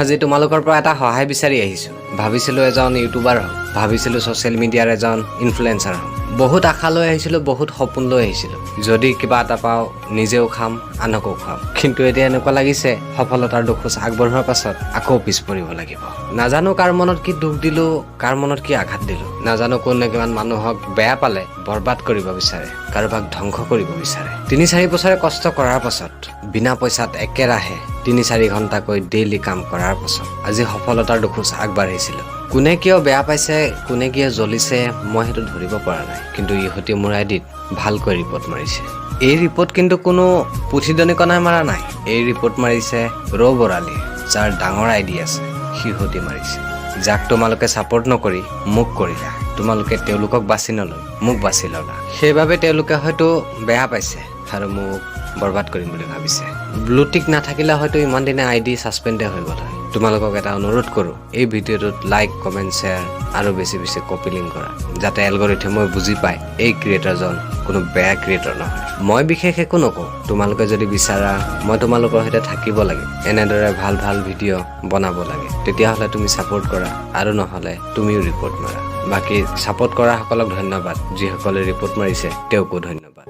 আজি তোমালোকৰ পৰা এটা সহায় বিচাৰি আহিছোঁ। ভাবিছিলোঁ এজন ইউটিউবাৰ হ'ম, ভাবিছিলোঁ ছ'চিয়েল মিডিয়াৰ এজন ইনফ্লুৱেঞ্চাৰ হ'ম। বহুত আশা লৈ আহিছিলোঁ, বহুত সপোন লৈ আহিছিলোঁ। যদি কিবা এটা পাওঁ, নিজেও খাম, আনকো খুৱাম। কিন্তু এতিয়া এনেকুৱা লাগিছে, সফলতাৰ দুখোজ আগবঢ়োৱাৰ পাছত আকৌ পিছ পৰিব লাগিব। নাজানো কাৰ মনত কি দুখ দিলোঁ, কাৰ মনত কি আঘাত দিলোঁ। নাজানো কোনে কিমান মানুহক বেয়া পালে, বৰবাদ কৰিব বিচাৰে, কাৰোবাক ধ্বংস কৰিব বিচাৰে। 3-4 বছৰে কষ্ট কৰাৰ পাছত, বিনা পইচাত একেৰাহে 3-4 ঘণ্টাকৈ ডেইলি কাম কৰাৰ পাছত আজি সফলতাৰ দুখোজ আগবাঢ়িছিলোঁ। কোনে কিয় বেয়া পাইছে, কোনে কিয় জ্বলিছে, মই সেইটো ধৰিব পৰা নাই। কিন্তু ইহঁতি মোৰ আইডিত ভালকৈ ৰিপৰ্ট মাৰিছে। এই ৰিপৰ্ট কিন্তু কোনো পুথি দনিকণাই মাৰা নাই। এই ৰিপৰ্ট মাৰিছে ৰৌ বৰালি, যাৰ ডাঙৰ আইডি আছে, সিহঁতি মাৰিছে। যাক তোমালোকে ছাপৰ্ট নকৰি মোক কৰিলা, তোমালোকে তেওঁলোকক বাছি নলৈ মোক বাছি ল'লা। সেইবাবে তেওঁলোকে হয়তো বেয়া পাইছে আৰু মোক বৰবাদ কৰিম বুলি ভাবিছে। ব্লুটিক নাথাকিলে হয়তো ইমান দিনে আই ডি ছাছপেণ্ডে হৈ গ'ল হয়। তোমালোকক এটা অনুৰোধ কৰোঁ, এই ভিডিঅ'টোত লাইক, কমেণ্ট, শ্বেয়াৰ আৰু বেছি বেছি কপি লিংক কৰা, যাতে এলগৰিথমে বুজি পায় এই ক্ৰিয়েটৰজন কোনো বেয়া ক্ৰিয়েটৰ নহয়। মই বিশেষ একো নকওঁ। তোমালোকে যদি বিচাৰা মই তোমালোকৰ সৈতে থাকিব লাগে, এনেদৰে ভাল ভাল ভিডিঅ' বনাব লাগে, তেতিয়াহ'লে তুমি ছাপোৰ্ট কৰা আৰু নহ'লে তুমিও ৰিপৰ্ট মাৰা। বাকী ছাপোৰ্ট কৰাসকলক ধন্যবাদ, যিসকলে ৰিপৰ্ট মাৰিছে তেওঁকো ধন্যবাদ।